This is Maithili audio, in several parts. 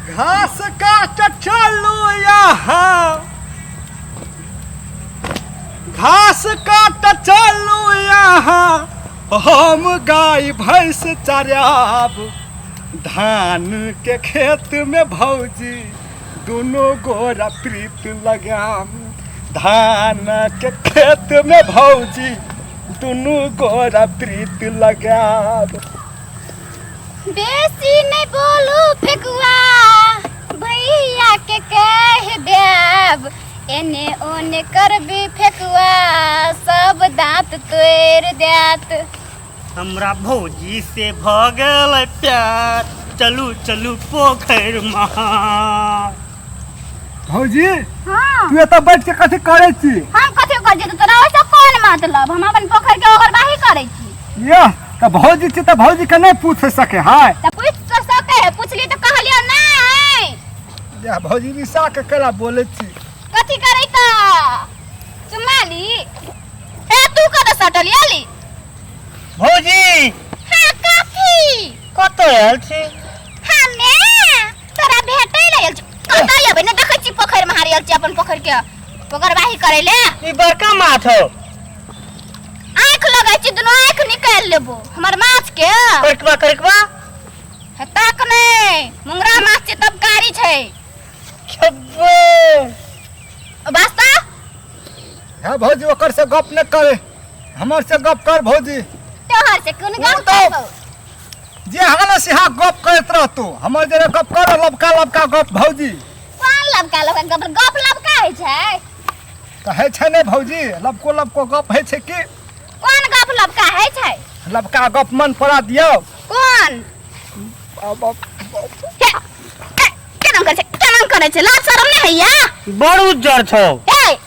घास काट चलू यहाँ, घास काट चलू यहाँ, हम गाय भैंस चराब। धान के खेत में भौजी दुनू गोरा प्रीत लगाम। धान के खेत में भौजी दुनू गोरा प्रीत लगाब। बेसी नहीं बोलू फेकुआ, भैया के कह देब। एने ओने करबी फेकुआ, सब दांत तोड़ देत। हमरा भौजी से भ गेल प्यार, चलू चलू पोखरि महार। भौजी, हाँ। तू एतऽ बैठ के कथी करै छी? हम कथी करै छी? तोरा ओहिसँ कोन मतलब? हम अपन पोखरि के ओगरबाही करै छी। यह तऽ भौजी छी तऽ भौजी के नहि पूछ सके है? तऽ पूछ तऽ सके है, पूछली तऽ कहलियो नहि। यह भौजी, रिसा के केना बोलै छी? कथी करै तऽ चुम्मा ली। ए, तू कतऽ सटल आली? भौजी। हाँ, कथी? कतऽ आयल छी? हमे तोरा भेटै ले आयल छी। कतऽ एबै? नहि देखै छी पोखरि मे हारियल छी, अपन पोखरि के पोखरबाही करै ले। ई बड़का माछ हौ। आँखि लगै छी, दुनू आँखि निकालि लेबो हमर माछ के। करकबा करकबा। हे, ताक नहि, मुंगरा माछ छै तब कारी छै। खेबै। वास्ता। हे भौजी, ओकर से गप नहि करे, हमर से गप कर भौजी। तोहर से कोन ओ गप तऽ करबौ? जे हाल से हा गप करैत रहतो, हमर जरे गप कर, लबका लबका गप भौजी। कोन लबका लबका गप? गप लबका होइ छै? तऽ होइ छै ने भौजी, लबको लबको गप होइ छै की। कोन गप लबका होइ छै? लबका गप मन पड़ा दियौ। कोन? हे, हे, केना करै छै, केना करै छै? लाज शरम नहि होइया? बड़ उज्जर छौ। ए,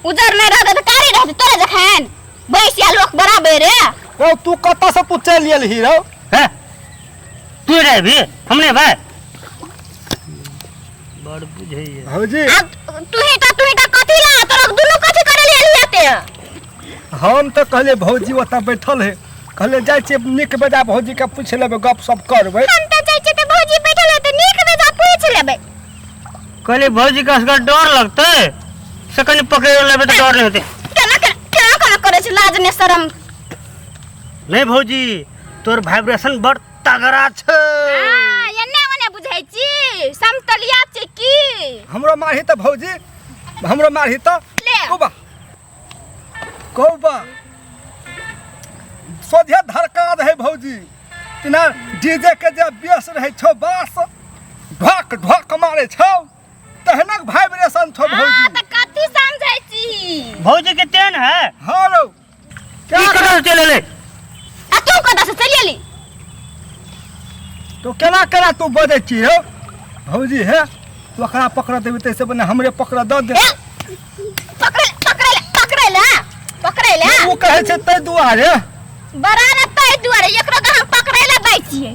उजर नहि रहतै तऽ कारी रहतै? तोरे जखन बैसिया लोक बराबर रे। रौ, तू कतऽ से तू चलि एलही रौ? हे, तू रहबी, हम नहि भाई, बड़ बुझैया। भौजी। आ तू ही तऽ कथी ला? तोरा दुनू कथी करे ले एलही एते? हम तऽ कहलियै भौजी ओतऽ बैठल है, कहलियै जाइ छियै नीक बेजा भौजी के पूछि लेबै, गप सप करबै। हम तऽ जाइ छियै तऽ भौजी बैठल है तऽ नीक बेजा पूछि लेबै। कहली भौजी के असगर डर लगतै, से कनि पकड़ि लेबै तऽ डर नहि होतै। केना केना केना केना करै छै, लाज ने शरम। नहि भौजी, तोर वाइब्रेशन बड़ तगड़ा छै। हाँ, एने ओने बुझै छी, समतलिया छै की? हमरो मारही तऽ भौजी, हमरो मारही तऽ। ले। कौबा कौबा, सोझे धड़का रहै भौजी, तेना डीजे के जे बेस रहै छौ, बास ढक ढक मारै छौ, तहनक वाइब्रेशन छौ। हाँ। भौजी। तऽ कथी समझै छी? भौजी के तेन है। हाँ रौ। की कतऽ से चलि एलै? आ तू कतऽ से चलि एली? तो केना केना तू बजै छी रौ भौजी? हे, तू ओकरा पकड़ देबी तैसे बने हमरे पकड़ दऽ दे। ए, पकड़े पकड़े पकड़े ले, पकड़े ले। ओ कहै छै ताहि दुआरे। बड़ा ने ताहि दुआरे एकरो के हम पकड़े ले दै छियै।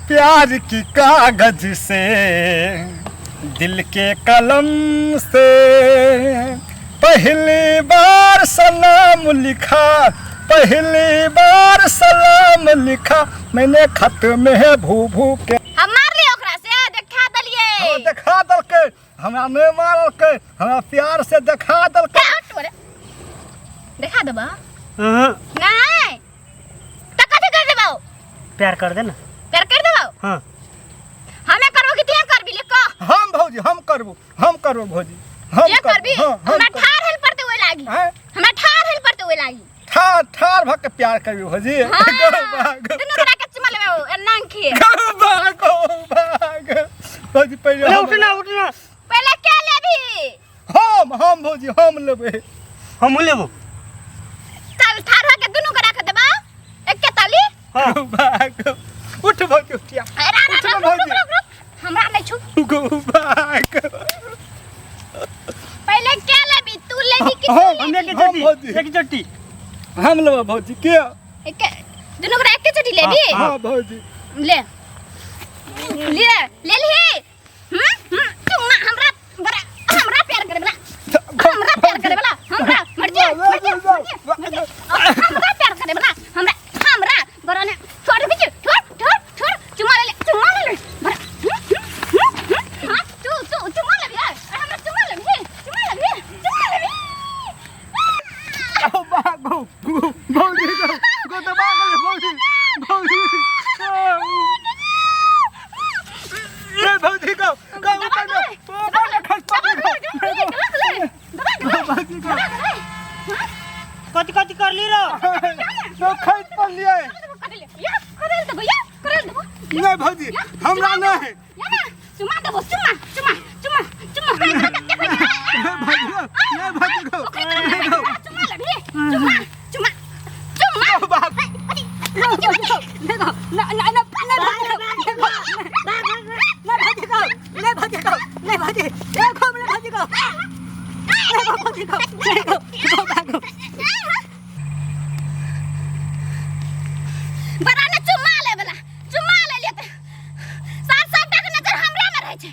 प्यार की कागज से दिल के कलम से पहली बार सलाम लिखा, पहली बार सलाम लिखा मैंने खत में है भू भू के। हम मारलियै ओकरा से देखा देलियै। हमरा देखा देलकै, हमरा नहि मारलकै, हमरा प्यार से देखा देलकै। हे, हट तोरे। देखा देबा? हाँ। नहीं तऽ कथी कर देबौ? प्यार कर दे ना। प्यार कर देबौ? हाँ। हमे करबो कि तिया करबी, ले कह। हम भौजी, हम करबो, हम करबो भौजी, हम ये करबी? हाँ, हम हमरा करबो। ठाढ़ हेल पड़ते ओइ लागी। आँय? हमरा ठाढ़ हेल पड़ते ओइ लागी। ठार ठार भऽ के प्यार करबी भौजी। हाँ। गो भाग। दुनू गोरा के चुमा लेबै एना खिए। गो भाग, गो भाग भौजी, पहिले ले। हम। उठना उठना। पहिले के लेबी? हम भौजी, हम लेबै। हमहूँ लेबो। चल, ठाढ़ होके दुनू गोरा के देबा एके ताली। हाँ। गो भाग, उठ भौजी, उठिया। अरे अरे। उठ ना रुक रुक। भौजी। रुक रुक, हमरा नहीं छू। गो भाग। पहिले के लेबी? तू लेबी कि तू हम। लेबी? हम एक हम चट्टी। भौजी। एक चट्टी। हम लेबै भौजी के। एके दुनू गोरा एके चोटी लेबी? हाँ भौजी। ले ले ले ली। हम्म हम्म, तू ना हमरा बड़ा हमरा प्यार करे वाला, हमरा प्यार करे वाला, हमरा मर जा मर जा मर जा, मर जा। हमरा प्यार करे वाला, हमरा हमरा बड़ा ने छोड़ दे, छोड़ छोड़ छोड़, चुमा ले ले, चुमा ले ले बड़ा। हम्म, हम्म। हमरा नहीं। या ना, चुमा देबो, चुमा चुमा चुमा चुमा। नहीं भौजी गो, नहीं भौजी गो, नहीं गो। चुमा लेबही, चुमा चुमा चुमा। गो बाप। नहीं गो, ना ना ना, नहीं भौजी गो, नहीं भौजी गो, नहीं भौजी गो, नहीं भौजी, नहीं गो, नहीं भौजी गो, नहीं गो, भौजी गो, नहीं गो, गो भागो। बड़ा ने चुम्मा ले वाला, चुम्मा ले लिया त सात सात टा के नजर हमरा में रहै छै।